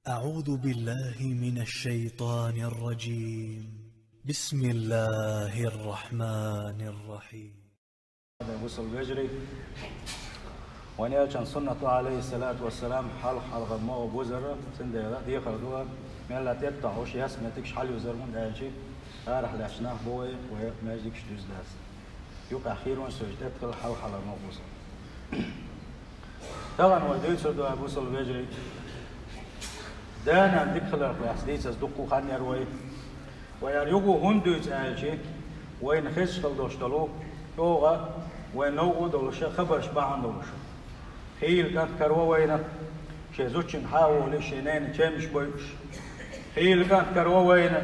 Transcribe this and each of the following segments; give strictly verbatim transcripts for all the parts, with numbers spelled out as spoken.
أعوذ بالله من الشيطان الرجيم. بسم الله الرحمن الرحيم. Бусалба вежарий, вайн элчан суннат ва, алейхиссалату вассалам, хьалха-хьалха ма бузара, цундела дехар ду, мелла тӀеттахь уш яс меттигаш хьалюзар, хӀунда аьлча арахь лаьтташ нах бу вай, вай маьждигаш дуьзна дац. Юкъахь хийрон соьжа тӀеттахь хьалха-хьалха ма бузара. Тахана вай дуьйцур ду, бусалба вежарий, да-нана дика хиларх лаьцна дийца дуккха хан яр вай. Вай яр юха хӀунда дуьйцу аьлча, вайна хезаш хила долуш долу, чӀогӀа вайн новкъа а долуш, хабарш бахьана долуш. Хийла кӀант караво вайна, шен зудчуьнга хьа а волуш, шен ненан чемаш бойуш. Хийла кӀант караво вайна,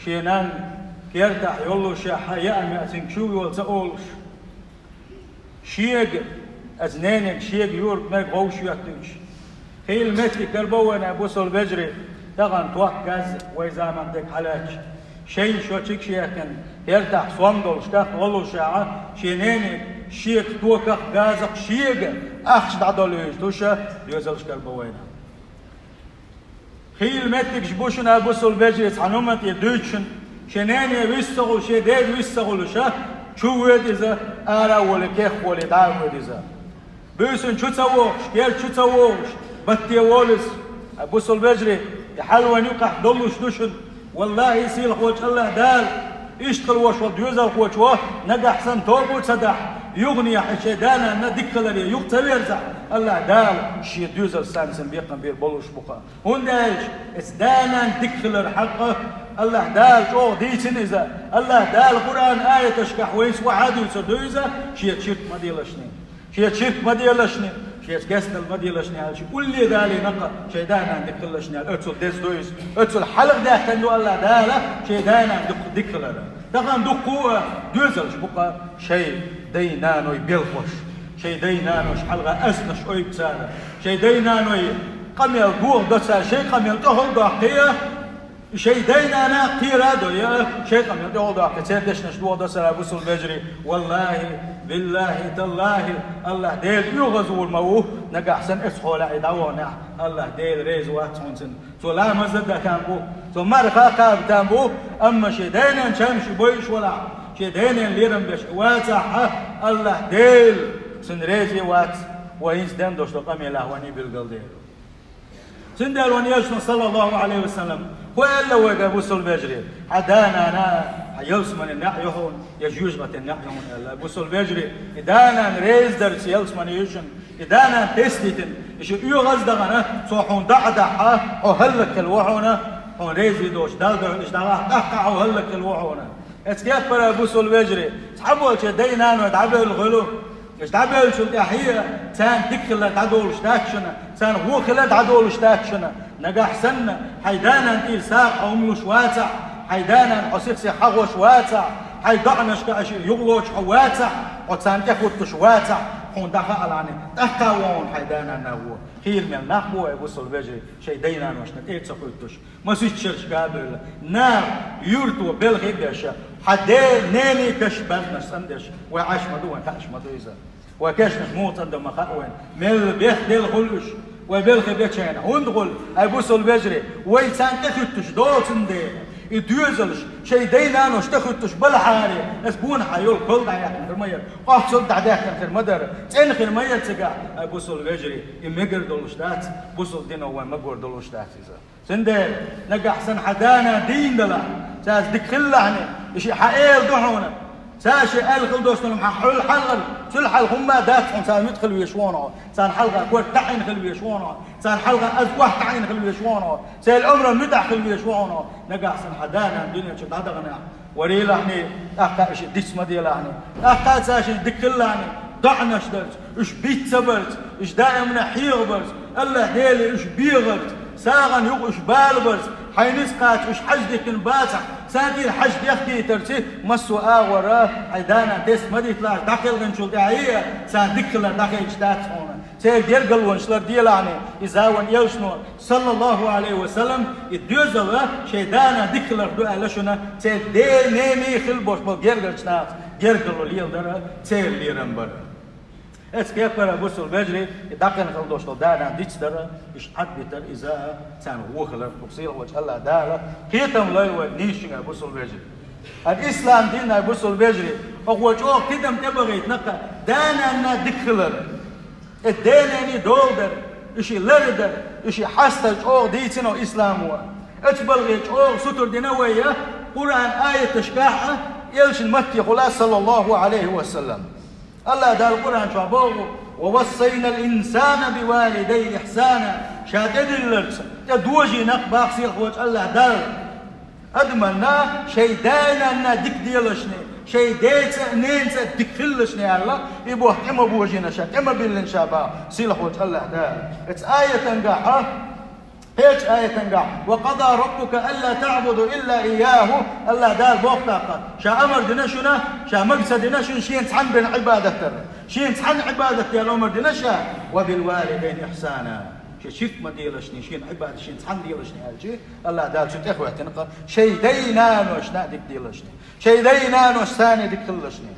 шен нанна кертахь йоллушехь, хьа яа меа цуьнга чу йола ца олуш. Шега, аса ненега шега юрг мега гӀовш йоьттуьйтуш. Хийла меттиг караво вайна, бусалба вежарий, тахана ток газа вай заман дерг хьалаьтташ. Шайн шо чиг шехкина, кертахь сом долуш кӀант воллушехь, шен ненега шега токах а, газах а шега ахча дӀадолуьйтуш, доьзалш караво вайна. Хийла меттигаш бу шуна, бусалба вежарий, цхьана хӀуманна тӀе дуьйцуш шуна, шен нене вист ца хуьлуш, шен дега вист ца хуьлуш, чу воьду иза, ара а волий, кех а волий, дӀа а воьду иза. Буьйсанна чу ца вохуш, керта чу ца вохуш, батте волу иза. Ай, бусалба вежарий, и хьал вайн юкъахь доллуш ду шуна. Валлахи, сийлахьволчу АллахӀ Дала иштта хила волуш волу доьзалхочо нагахь санна тоба а ца дахь, юханехьа шайн да-нана дика хиларе юха ца верзахь, АллахӀ Дала шен доьзалш санна бекхам бийр болуш бу-кх. ХӀунда аьлча оцу да-нана дика хилар хьакъ АллахӀ Дала чӀогӀа дийцина иза. АллахӀ Дала Къуръан аяташкахь вайца охьа а дуьйцур ду иза, шеца ширк ма делашний. Шеца ширк ма делашний, шеца кестал ма делашний аьлча, улле далийна-кх шайн да-нана дика хилалашний аьлла, оццул деза ду иза. Оццул хьалха даьхкина ду АллахӀ Дала шайн да-нана дика, дика хилар. Тахана дуккха а доьзалш бу-кх шайн дай-наной белхош. Шайн дай-нанош хьалха аьзнаш ойбу цара. Шайн дай-наной къамел дохадо цара, шайн къамел тӀехула доккхий а, шайн дай-нана кхера а дой а, шайн къамел тӀехула доккхий, церан дешнаш дохадо цара, бусалба вежарий. Валлахи, биллахи, таллахи, АллахӀ Дела оьгӀазвур ма ву, нагахь санна оцу хьолехь и дӀаваханехь, АллахӀ Дела реза вац хьуна цунна. Цо ламаз а дан там бу, цо марха а кхаба там бу, амма шен дай-наьна чамаш бойуш валахь, шен дай-наьна лерам беш вацахь, АллахӀ Дела цунна реза вац, вай хӀинца ден долуш долу къамелехь вайна билгалдер. Цундела вайн Элчано, саллаллаху Ӏалайхи ва саллам, хӀун аьлла вайга, бусалба вежарий: хьан да-нана, хьан ялсаманин неӀ ю хьуна, я жоьжахатин неӀ ю хьуна аьлла. Бусалба вежарий, и да-нана реза дарца ялсамани ю шуна, и да-нана тесна дитина, и ши оьгӀаз а дахана, цо хьуна доӀа дахь, хьо хӀаллакьхила ву хьуна, хьуна реза доцуш Далла дуьхьал иштта дӀагӀахь, тӀаккха хьо хӀаллакьхила ву хьуна. Оцу кепара, бусалба вежарий, цхьаболчеран дай-наной дӀабевлла хуьлу. Уьш дӀабевллачул тӀаьхьа царна дика хилар дӀадолуш дац шуна, царна вон хилар дӀадолуш дац шуна. Нагахь санна хьайн да-нана тӀера сагӀа хьо хӀума луш вацахь, хьайн да-нана хьо сих-сиха хьахош вацахь, хьайн доӀанашка аша юхалоцуш хьо вацахь, хьо царна тӀехуттуш вацахь, хьуна дӀахаалахьани, тӀаккха вон хьайн да-нана вон. Хийла мел нах бу вай, бусалба вежарий, шайн дай-наношна тӀе а ца хуьттуш. Масийтта шерашка а бевлла, наха юьрто белхи а беш, хьан ден, ненан каш баьрнаш цӀандеш, вай Ӏаш ма ду, вайн хууш ма ду иза. Вай кешнаш муха цӀандо ма хаьа вайна. Мел бехделла хуьлу уьш, вай белхи бечарна. ХӀунда хуьлу, ай бусалба вежарий, вай царна тӀехуьттуш доцун дела, и доьзалш шайн дай-нанош тӀехуьттуш балахьара, аса гонахьа йолу кол дӀаяьккхина хир ма яра, къоццалла дӀадаьккхина хир ма дара, цӀена хир ма яра цигахь, ай бусалба вежарий, и мегар долуш дац, бусалба дино вайн магор долуш дац иза. Цундела, нагахь санна хьан да-нана дийна далахь, цаьрца дика хилалахьани, и шиъ хьан эла ду хьуна. Цара шиъ аьлла хила доцург хьан хьуьлла хьалхара, цуьлла хьалха хӀумма а дац хьуна, царна муьтӀахь хила везаш ву хьуна хьо, царна хьалха корта таӀийна хила везаш ву хьуна хьо, царна хьалха аз охьатаӀийна хила везаш ву хьуна хьо, церан омран муьтӀахь хила везаш ву хьуна хьо. Нагахь санна хьан да-нана дуьнен чу дӀадаханехь, варийлахьани, тӀаккха и шиъ диц ма делахьани, тӀаккха цара шиъ дика хилалахьани, доӀанаш дарца, уьш биц ца барца, уьш даимна хьеха барца, АллахӀ Деле уьш бехарца, сагӀана юкъа уьш балабарца, хьайн ницкъ кхача уьш хьажа дихкина бацахь, царна тӀера хьажа дехкийтарца, массо а агӀора хьайн да-нана тесна ма дитталахь, дӀакхелхинчул тӀаьхьа а царна дика хилар дӀахӀитташ дац хьуна. Церан гергарлонаш ларделахьани, и зама вайн Элчано, саллаллаху Ӏалайхи ва саллам, и доьзал шайн да-нана дика хиларх ду аьлла шуна, церан ден, ненан хила болуш болу гергарчу нахаца гергарло леладар церан лерам бара. Эцу кепара, бусалба вежарий, и дӀакхайкхина хила долуш долу да-нана дицдар, уьш Ӏадбитар, иза царна вон хилар, тхуна сийлахьчу АллахӀ Дала кхетам лойла вай нийсачуьнга, бусалба вежарий. ХӀара ислам дин, бусалба вежарий, оха чӀогӀа тидам тӀебахийтина кху да-нанна дика хилар. И денений дола дар, и ши лар дар, и ши хьастар чӀогӀа дийцина исламо. Эцу балхе чӀогӀа сутар дина вай я Къуръан аяташкахь а, элчан маттехула, саллаллаху Ӏалайхи ва саллам. АллахӀ Дала Къуръан чохь боху: «Ва вассайнал инсана бивалидайхи ихсана». Ша тӀедилларца, тӀедожийна боху сийлахьчу АллахӀ Дала адаманна шайн да-нанна дика делашна, шайн деца а, ненаца а дика хилалашна аьлла, и боху тӀе ма божийна ша, тӀе ма биллина ша боху сийлахьчу АллахӀ Дала. Эцу аятангахь а, кхечу аятангахь: «Ва къада раббука алла таъбуду илла ийяху», АллахӀ Дала боху тӀаккха: «Ша амар дина шуна, ша мага ца дина шуна шена цхьанна бен Ӏибадат дар. Шена цхьанна Ӏибадат дала амар дина ша, ва бил валидайни ихсана». Шен чирка ма делашна, шена Ӏибадат шена цхьанна делашна аьлча, АллахӀ Дала цу тӀехӀоьттина кху шайн дай-наношна а дика делашна, шайн дай-нанош царна дика хилалашна.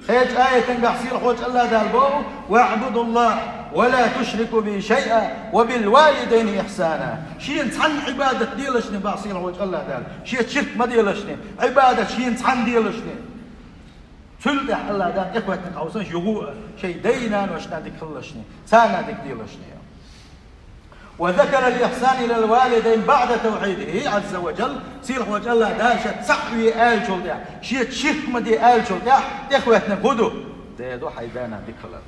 Кхечу аятангахь сийлахьчу АллахӀ Дала боху: «ВаъбудуллахӀа ва ла тушрику бихи шайъа ва бил валидайни ихсана». Шена цхьанна Ӏибадат делашна боху сийлахьчу АллахӀ Дала, шен чирка ма делашна, Ӏибадат шена цхьанна делашна. Цул тӀаьхьа АллахӀ Дала тӀехӀоьттина хьовсанаш юха а, шайн дай-наношна дика хилалашна, царна дика делашна. «Ва закарал ихсана илал валидайни баъда тавхьидихи Ӏазза ва жалла», сийлахьчу АллахӀ Дала ша цхьаъ ве аьллачул тӀаьхьа, шен чирка ма де аьллачул тӀаьхьа тӀехӀоьттинарг хӀун ду? Дера ду хьайн да-нана дика хилар.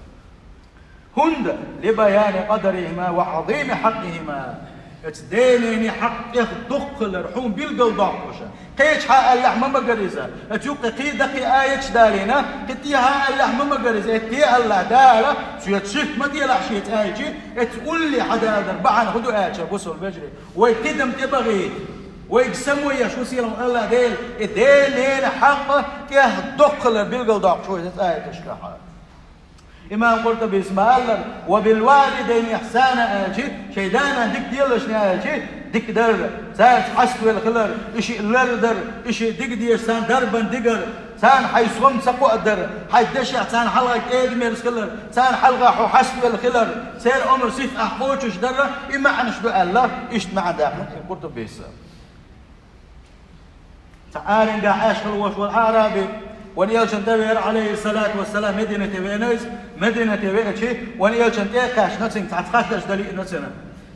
ХӀунда? «Ли баяни къадрихима ва Ӏазими хьакъихима». Эцу денений хьакъ тӀех доккха хилар хьуна билгал доккхуш. Кхечахьа аьллехь ма магара иза. Эцу юккъе кхин а даккхий аяташ далийна, кхин тӀехьа аьллехь ма магара иза. Эцу тӀе АллахӀ Дала, шен чирка ма делахь шеца аьлча, эцу улле хьадаладар бахьана хӀун ду аьлча, бусалба вежарий, вай тидам тӀебахийта, вайга само еш ву сийлахьчу АллахӀ Дела, и денений хьакъ тӀех доккха хилар билгал доккхуш вай эцу аяташкахь. Имам Къуртубис ма-аллара: «Ва бил валидайни ихсана», аьлча, шайн да-нана дика делашна аьлча, дика дар, цаьрца хьаставелла хилар, и шиъ лар дар, и шиъ дика дезаш царна дарбан дигар, царна хьайн сом ца кхоа дар, хьайн дешехь царна хьалха кӀеда-мерза хилар, царна хьалха хьо хьаставелла хилар, церан омра-сифат ахь кхочуш дар, и маьӀнаш ду аьлла, иштта маьӀна даьккхина Къуртубис. Цхьа аренгахь Ӏаш хилла волуш волу аъраби, вайн элчанна тӀевеара, Ӏалайхиссалату вассалам, Мединате веана иза, Мединате веача, вайн элчанна тӀе а кхаьчна цуьнга, цхьацца хаттарш дан лиъна цунна.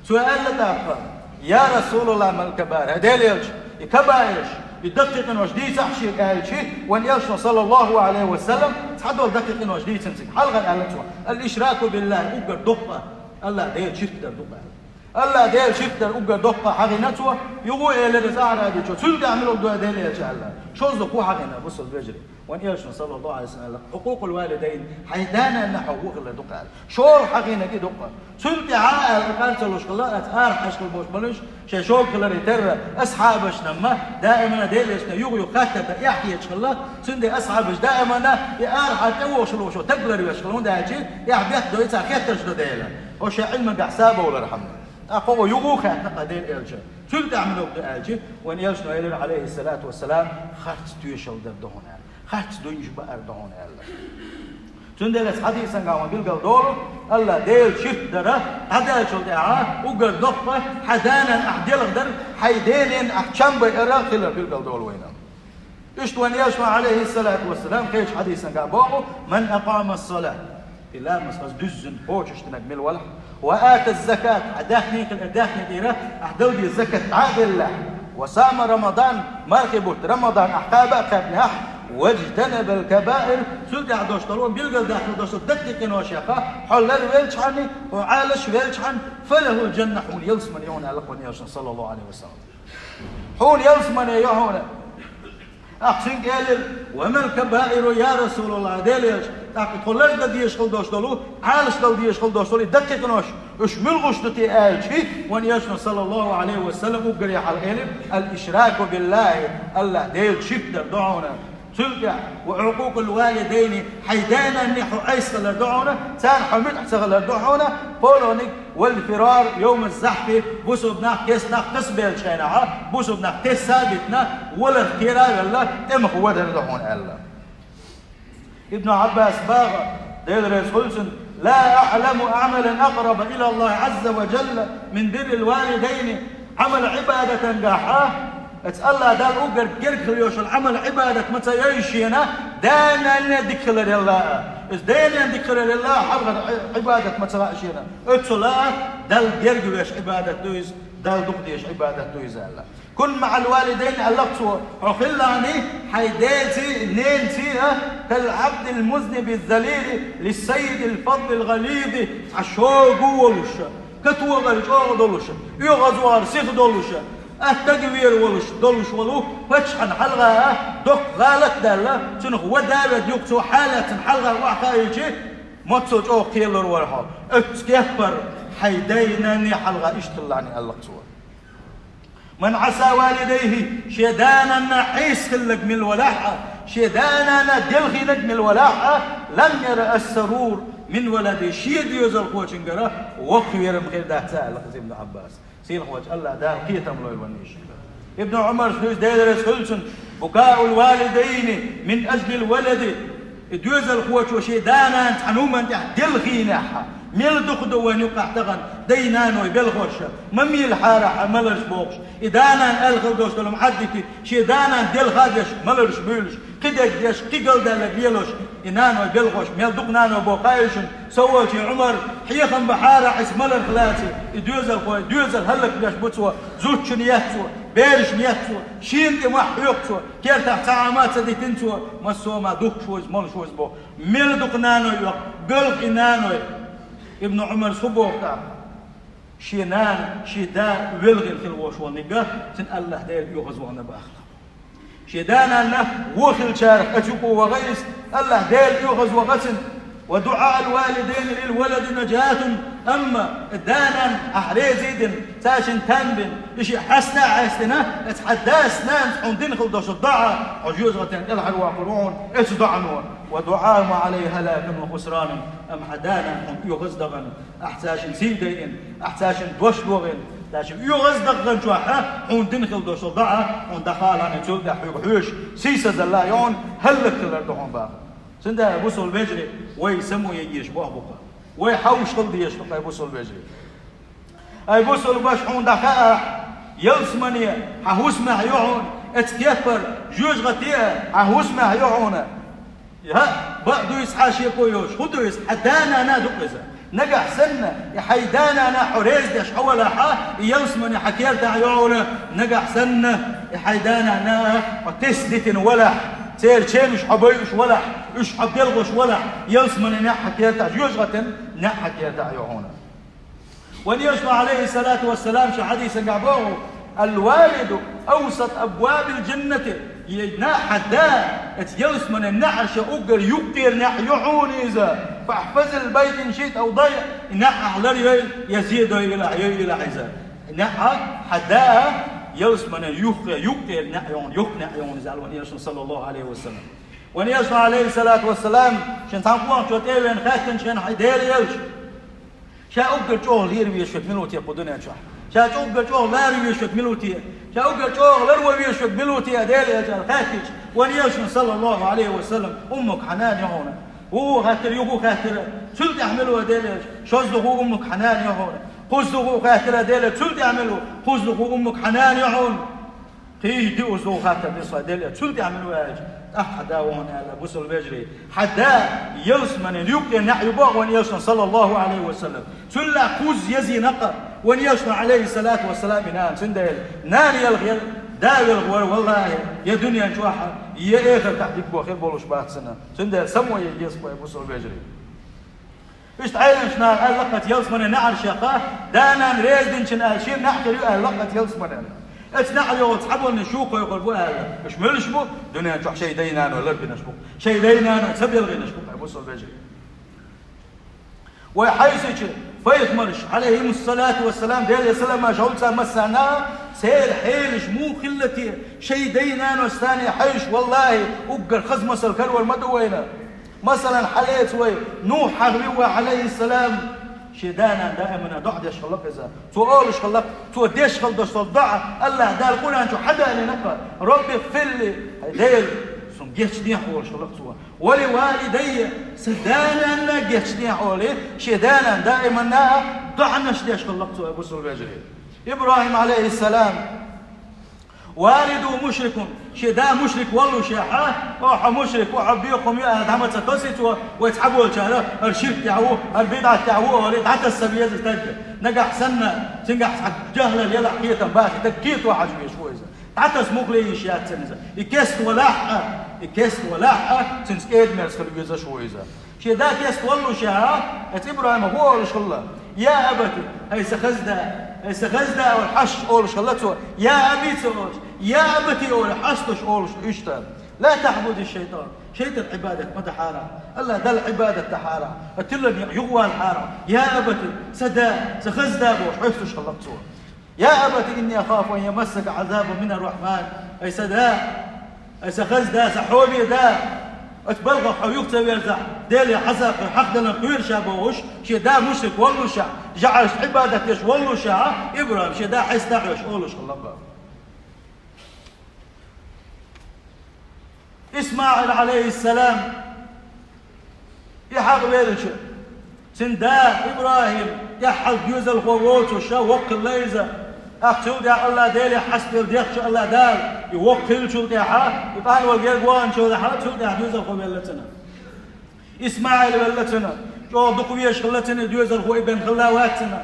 Цо аьлла тӀаккха: «Я РасулаллахӀ, мал кабаир, хӀай Делан элча, и кабаираш, и даккхий къинош дийцахь шега», аьлча, вайн элчано, саллаллаху Ӏалайхи ва саллам, цхьадолу даккхий къинош дийцина цуьнга. Хьалхара аьлла цо: «Ал-ишраку биллахӀи», уггар доккха, АллахӀ Дела чирк дар ду-кх аьлла. АллахӀ Дела чирк дар уггар доккха хьахийна цо, юха а элира иза аърабичо: «Цул тӀаьхьа мила ду, хӀай Делан элча?» аьлла. ШолгӀа хӀун хьахийна, бусалба вежарий? Вайн элчано, саллаллаху Ӏалайхи ва саллам, аьлла: «Ӏукъукъул валидайн, хьайн да-нанна хьо вон хилар ду-кх», аьлла. ШолгӀа хьахийнарг и ду-кх. Цул тӀаьхьа аьлла, къар ца луш хилла, аса арахь Ӏаш хилла болуш болуш, шайн шога хиларе терра, асхьабашна-м даимана Делан элчанна юха-юха хаттар дан эхь хеташ хилла, цундела асхьабаш даимана и арахьа тӀевогӀуш волуш волу стаг ларвеш хилла, хӀунда аьлча эхь беттан дой цара хеттарш дан дела. Оцу шайн Ӏилманехь сабовлархьама. ТӀаккха хӀокхо юха а хаьттина кху Делан элчанна: «Цул тӀаьхьа мила ду?» аьлча, вайн элчано элира, Ӏалайхиссалату вассалам: «Харц тоьшалла дар ду хьуна», аьлла. «Харц дуйнаш баар ду хьуна», аьлла. Цундела оцу хьадисангахь вайна билгал долу, АллахӀ Дела чирк дар дӀадаьллачул тӀаьхьа уггар доккха хьайн да-нанна ахь делха дар, хьайн денений ахь чам байар хилар билгал долу вайна. Иштта вайн элчано, Ӏалайхиссалату вассалам, кхечу хьадисангахь боху: «Ман акъама ас-салат», и ламаз хаза дуьззина кхочушдинарг мила велахь, «ва ата аз-закат», ахь даьхни хилар, даьхни тӀера ахь дала деза закат дӀа а деллехь, «ва сама Рамадан», мархи бутт Рамадан ахь кхаба а кхаьбнехь, «важтанабал кабаир», цул тӀаьхьа долуш долу, билгалдаьккхина долуш долу даккхий къиношех хьо ларвелчхьана, хьо Ӏалашвелчхьана, «фалахул джанна», хьуна ялсамани ю хьуна аьлла вайн элчано, саллаллаху Ӏалайхи ва саллам. Хьуна ялсамани ю хьуна. Ахь цуьнга элира: «Ва мал кабаиру, я РасулаллахӀ, Делан элча, тӀаккха тхо лардан дезаш хила долуш долу, Ӏалашдала дезаш хила долуш долу и даккхий къинош, уьш муьлха гӀуш ду те?» аьлча, вайн элчано, саллаллаху Ӏалайхи ва саллам, уггаре хьалха элира: «Ал-ишраку биллахӀи», АллахӀ Дела чирк дар ду хьуна. Цул тӀаьхьа: «ва Ӏукъукъул валидайни», хьайн да-нанна хьо Ӏеса хилар ду хьуна, царна хьо муьтӀахь ца хилар ду хьуна, кхоалгӀаниг: «вал фирар йовмаз-захьфи», бусалба нах, кхин нах кхаьчбеллачу хенахь, бусалба нах тесса а битина, валарх кхера а велла, тӀамах вадар ду хьуна аьлла. Ибн Ӏаббаса боху, Дела реза хуьлда цунна, لا أعلم عملا أقرب إلى الله عز وجل من بر الوالدين. Ӏамал-Ӏибадатангахьа, эцу АллахӀ Далла уггар герга хила йолуш йолу Ӏамал-Ӏибадат ма ца йой шена, да-нанна дика хилар елла а. Иза да-нанна дика хилар елла а, хьалхара Ӏи-, Ӏибадат ма ца хаьа шена. Оццул а Далла герга веш Ӏибадат ду иза, Далла дукха дезаш Ӏибадат ду иза аьлла. كن مع الوالدين аьлла цо, хьо хилалахь хьайн деций, ненаций а, كالعبد المذنب الذليل للسيد الفظ الغليظ. Цхьа шога волуш, катвогӀар чӀогӀа долуш, оьгӀазвахар сиха долуш, аттаг вер волуш, долуш волу паччахьна хьалха а, доккха гӀалат а даьлла, цунах ва да а ведда юха цо хьалаьцна хьалха охьахаийча, моццул чӀогӀа кхелалур вара хьо. Оццу кеппара хьайн дай-нанний хьалха иштта хилалахь аьлла цо. من عصى والديه, шен да-нанна Ӏеса хилларг мила валахь а, шен да-нанна делхийнарг мила валахь а, لم يرأ السرور من ولده, шен доьзалхочуьнгара воккха верам хир дац аьлла иза Ибн Ӏаббаса. Сийлахьчу АллахӀ Дала кхетам лойла вайна шуьга. Ибн Ӏумарс дуьйцу, Дела реза хуьлда цунна: بكاء الوالدين من أجل الولد. И доьзалхочо шен да-нана цхьана хӀуманна тӀехь делхийнехь, мел дукха ду вайна юкъахь тахана дай-наной белхош, ма мелахьара хьан маларш бохуш, и да-нана аьлла хила долуш долу ма Ӏаддити, шен да-нана делха а деш, маларш буьйлуш, кхидерг деш, кхин галдаьлларг лелош, и наной белхош, мел дукха наной боху хаийла шуна, со волчу Ӏумар, хьехам бахьара иза маларх лаций, и доьзалхой, доьзал хӀаллакбеш бу цо, зудчунна еццо, берашна еццо, шена тӀе мохь хьоькху цо, кертахь цхьа Ӏама а ца дитина цо, массо а ма духкуш ву иза, молуш ву иза боху. Мел дукха наной оьху, белха и наной. Ибн Ӏумарс хӀун боху тӀаккха? Шен нана, шен да велхина хила волуш волниг а, цуьнан АллахӀ Дела оьгӀазвахна бахала. Шен да-нанна вон хиллачарах оцу юкъа ваха иза, АллахӀ Дела оьгӀазваха цуьнан. ودعاء الوالدين للولد نجاة. Амма да-нана ахь реза а дина, цаьршинна там бина, и шиъ хьаста а хьаьстина, эцу хьан дас-нанас хьуна дина хила долуш доӀа хьо жоьжахатина кӀелхьарвоккхур ву хьуна оцу доӀано. ودعاهم عليه هلاكا وخسرانا. Амма хьан да-нана хьуна оьгӀаздахана, ахь цаьршинна сий дайина, ахь цаьршинна дош дохийна, цаьршинна оьгӀаздаханчохь хьуна дина хила долуш доӀа хьуна дӀахалахьана, цул тӀаьхьа хьоьга хьоьжуш сийсазалла а ю хьуна, хӀаллакьхилар ду хьуна бахара. Цундела, бусалба вежарий, вай само ян езаш боху бу-кх. Вай хьовсуш хила дезаш ду-кх, ай бусалба вежарий. Ай бусалба ваша, хьуна дӀахаахь, ялсамане хьан хӀусамехь ю хьуна, эцу кеппара жоьжахате а хьан хӀусамехь ю хьуна. ХӀаъ, бакъ дуьйцу хьан шеко йоцуш, хӀун дуьйцу, хьан да-нана ду-кх иза. Нагахь санна, и хьайн да-нана хьо реза деш хьо валахь а, и ялсамане хьан кертахь ю хьуна, нагахь санна, и хьайн да-нана хьо тесна дитина валахь, церан чемаш хьо бойуш валахь, уьш хьо белхош валахь, ялсамане неӀ хьан кертахь, жоьжахатин неӀ хьан кертахь ю хьуна. Вайн Элчано, Ӏалайхиссалату вассалам, шен хьадисагахь боху: الوالد أوسط أبواب الجنة. И нана, хьан да, эцу ялсаманин неӀарш уггар юккъера неӀ ю хьуна иза. فاحفظ البيت إن شئت أو ضيع. И неӀ ахь лар йойла, я зен дойла, йойла иза. НеӀ, хьан да, ялсаманин юххе, юккъера неӀ ю хьуна, юххе неӀ ю хьуна иза, аьлла вайн Элчано, саллаллаху Ӏалайхи ва саллам. Вайн Элчано, Ӏалайхиссалату вассалам, шен цхьана къонахчо тӀе а веана хаьттина шена: хьайн Дела Элча, ша уггар чӀогӀа лера везаш верг мила ву те кху дуьнен чохь? Ша уггар чӀогӀа лара везаш верг мила ву те? Ша уггар чӀогӀа ларван везаш верг мила ву те, Дела Элча, аьлла хаьттича, вайн Элчано, саллаллаху Ӏалайхи ва саллам: أمك, хьан нана ю хьуна. ВорхӀ хаьттира, юха хаьттира: цул тӀаьхьа мила ву, Дела Элча? ШозлагӀа: أمك, хьан нана ю хьуна. КхозлагӀа хаьттира, Дела, цул тӀаьхьа мила ву? КхозлагӀа: أمك, хьан нана ю хьуна. Кхин диъазлагӀа хаттар дира цо: Дела, цул тӀаьхьа мила ву аьлча, тӀаккха хьан да ву хьуна аьлла, бусалба вежарий. Хьан да ялсаманин юккъера неӀ ю боху вайн Элчано, саллаллаху Ӏалайхи ва саллам. Цул а кхузза езийна-кх вайн Элчано, Ӏалайхиссалату вассалам, и нана. Цундела нана елха яра, да велха вара, валлахӀи, я дуьнен чохь, я эхартахь дика боху хир болуш бац цунна. Цундела само ян еза-кх вай, бусалба вежарий. Иштта Ӏеламнаха аьлла-кх оцу ялсаманин неӀаршех, да-нана реза динчун аьлла, шен неӀ хир ю аьлла-кх оцу ялсаманин. Оцу неӀ йолчу цхьаболнаш шу кхойкхур бу аьлла. Уьш муьлш бу? Дуьнен чохь шайн дай-наной ларбинарш бу-кх. Шайн дай-наной ца белхийнарш бу-кх, ай бусалба вежарий. Вай хьаьвсича, пайхамарш, Ӏалайхимуссалату вассалам, Делан салам-маршалла хуьлда царна массарна, церан хьелаш муха хилла те, шайн дай-наной санна хьаьвсича, валлахӀи, уггар хаза масал карор ма ду вайна. Масалан, хьалаэца вай, Нухь хьахавиъ вай, Ӏалайхиссалам, шен да-нана даимана доӀа деш хилла-кх иза. Цо олуш хилла-кх, цо деш хилла долуш долу доӀа АллахӀ Дала Къуръан чу хьадалийна-кх: رب اغفر لي, хьайн Дела, Гечдехьа олуш хилла цо. «Ва ли валидайя», сан да-нанна гечдехьа олий, шен да-нанна даиманна а доӀанаш деш хилла цо, бусалба вежарий. ИбрахӀим, Ӏалайхиссалам, «Валиди мушрикун», шен да мушрик воллушехь, «О, хьо мушрик ву, хьо бехам ю», аьлла, дӀа ма ца тосий цо, вай цхьаболчара, «ХӀара ширк тӀехь ву, хӀара бидӀат тӀехь ву», олий, дӀатасса веза стаг. Нагахь санна, цуьнгахь цхьа жахӀлал ялахь, кхетам бацахь, стаг кхето хьажа везаш ву иза. ДӀатасса мухле йиш яц цунна иза. И кестта валахь а, и кестта валахь а, цуьнца кӀеда-мерза хила везаш ву иза. Шен да кестта воллушехь, оцу ИбрахӀима хӀун олуш хилла? «Я абати», хӀай сан хаза да, хӀай сан хаза да, олуш хьаьсташ олуш хилла цо. «Я аби» ца олуш, «я абати» олий, хьаьсташ олуш ду иштта. «Ла таъбуди шайтӀан», шайтӀан Ӏибадат ма дахьара, АллахӀ Далла Ӏибадат дахьара, хӀара тилла некъ юхавалахьара. «Я абати», сан да, сан хаза да бохуш хьаьсташ хилла цо. «Я абати, инни ахафу ан ямассака Ӏазабун мин ар-Рахьман». Ай сан да, ай сан хаза да, сан хьоме да, оцу балхах хьо юха ца верзахь, Деле хьасап хир хьахадалар кхоьру ша бохуш, шен да мушрик воллушехь, жӀарашна Ӏибадат деш воллушехь, ИбрахӀим шен да хьестахь йолуш олуш хилла. ИсмаӀил, Ӏалайхиссалам, и хьакъ велча, цуьнан да ИбрахӀим тӀаьххьара доьзалхо воцуш воккха хилла иза. ТӀаккха цул тӀаьхьа АллахӀ Деле хьаставелла дехча АллахӀ Дала, и воккха хиллачул тӀаьхьа, и къанвала герга ваханчул тӀаьхьа, цул тӀаьхьа доьзалхо велла цунна. ИсмаӀил велла цунна, чӀогӀа дукха везаш хилла цунна и доьзалхо, и бен хилла вац цунна.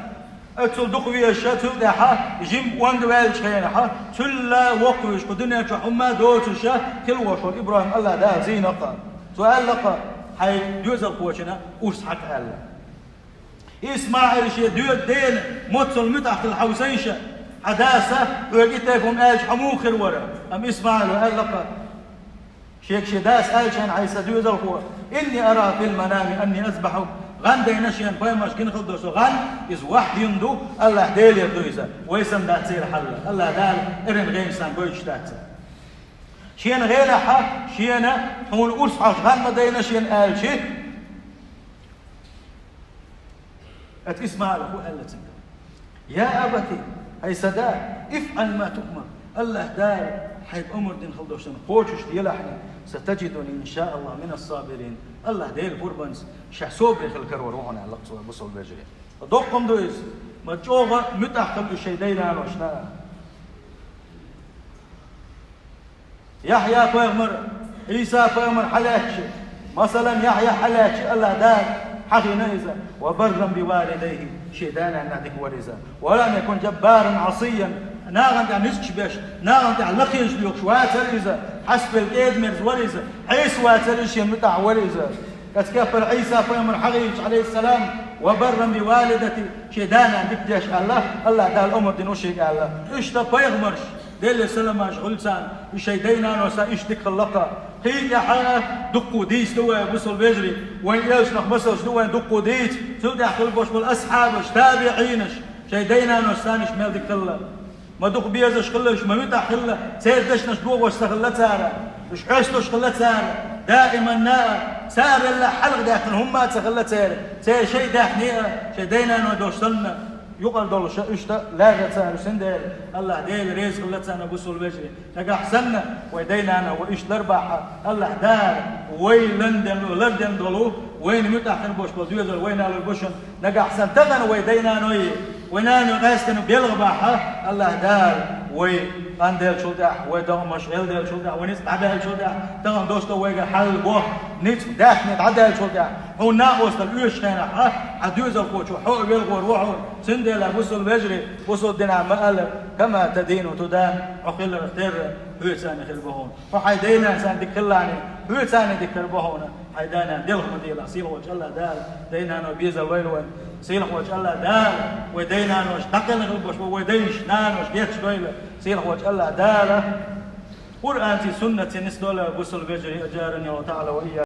Оццул дукха везаш, цул тӀаьхьа жимма онда ваьллачу хенахь, цул а воккхавеш, кху дуьнен чохь хӀумма а доцуш хилла волуш волу ИбрахӀим АллахӀ Дала зийна-кх. Цо аьлла-кх: «Хьайн доьзалхочунна урс хьакха», – аьлла. ИсмаӀил шен доьза дена моццул муьтӀахь хилла хьовсийша, хьан дас хьоьга и тайпа хӀума аьлча, хьо муха хир вара? Амма ИсмаӀила аьлла-кх: Шега шен дас аьллачу хенахь: «Хьай сан доьзалхо, инни ара фил манами анни азбахьук». ГӀан дайна шена пайхамарша гина хилла долу со гӀан, иза вахьйун ду, АллахӀ Делера ду иза. Вай санна дац церан хьал. АллахӀ Дала эрна гӀенаш царна гойтуш дац. Шена гӀенахь, шена хьуна урс хьожуш гӀан ма дайна шена аьлча, Ат ИсмаӀила хӀун аьлла цуьнга? «Я абати, хьай сан да, ифӀал ма туъмар, АллахӀ Дала хьайга омра дина хилла долчунна кхочушделахь, сатаджидуни иншааллахӀ минас сабирин». АллахӀ Дела пурбанца ша собаре хила карор ву хьуна аьлла цо, бусалба вежарий. Доккха хӀума ду иза, ма чӀогӀа муьтӀахь хила уьш шайн дай-наношна. Яхьъя-пайхамар, Ӏийса-пайхамар хьалаьцча, масалан, Яхьъя хьалаьцча, АллахӀ Дала хьахийна иза: «Ва барран би валидайхи», шен да-нанна дика вара иза. «Ва лам якун джаббаран Ӏасийян», нахана тӀехь ницкъаш беш, нахана тӀехь лакхенаш лоьхуш вацара иза, хьаставелла кӀеда-мерза вара иза, хьийса вацара иза, шен муьтӀахь вара иза. Оцу кепара Ӏийса-пайхамар хьахийча, Ӏалайхиссалам: «Ва барран би валидати», шен да-нанна дика деш аьлла, АллахӀ Дала омра дина ву шега аьлла. Иштта пайхамарш, Делера саламаш хуьлда царна, и шайн дай-наноша иштта дика хилла-кх. Кхин тӀаьхьа дуккха дийца ду вай, бусалба вежарий, вайн элчанах масалш ду вайн дуккха дийца, цул тӀаьхьа хилла болуш болу асхьабаш, табиӀинаш, шайн дай-наноша царна иштта мел дика хилла. Ма дукха безаш хилла уьш, ма муьтӀахь хилла, церан дешнаш дохош ца хилла цара, уьш хьоьстуш хилла цара, даиманна а, царал хьалха даьккхина хӀумма а ца хилла церан, церан шайн даьхни а, шайн дай-наной долуш санна, юкъара долуш а иштта лаьрра цара, цундела АллахӀ Дела реза хилла царна, бусалба вежарий. Нагахь санна, вай дай-нана вай иштта лар бахьа, АллахӀ Дала вай лардина, лардина долу, вайна муьтӀахь хир болуш болу доьзал вайна лур бу шуна. Нагахь санна тахана вай дай-наной, вай наной къаьстина белха бахьа, АллахӀ Дала вай къанделлачул тӀаьхьа, вай догӀмаш гӀелделлачул тӀаьхьа, вай ницкъ дӀабаьллачул тӀаьхьа, тахана дош ду вайгара хьал боху, ницкъ даьхни дӀадаьллачул тӀаьхьа, хьуна накъосталла оьшучу хенахь, хьан доьзалхочо хьо а велхор ву хьуна, цундела, бусалба вежарий, бусалба динахь ма-аллара: «Кама тадину тудан», хьо хиларх терра, хьоьца а хир бу хьуна. Хьо хьайн дай-нанна санна дика хилалахь, хьоьца а дика хир бу хьуна. Хьайн да-нана делха ма делахь, сийлахьчу АллахӀ Дала дай-наной безар лойла вайна. Сийлахьчу АллахӀ Дала вай дай-нанош дӀакхелхина хилла болуш бу, вай дайш, нанош гечдойла. Сийлахьчу АллахӀ Дала Къуръанций, суннатций нисдойла, бусалба вежарий, аджарани АллахӀу таӀала ва ийякум.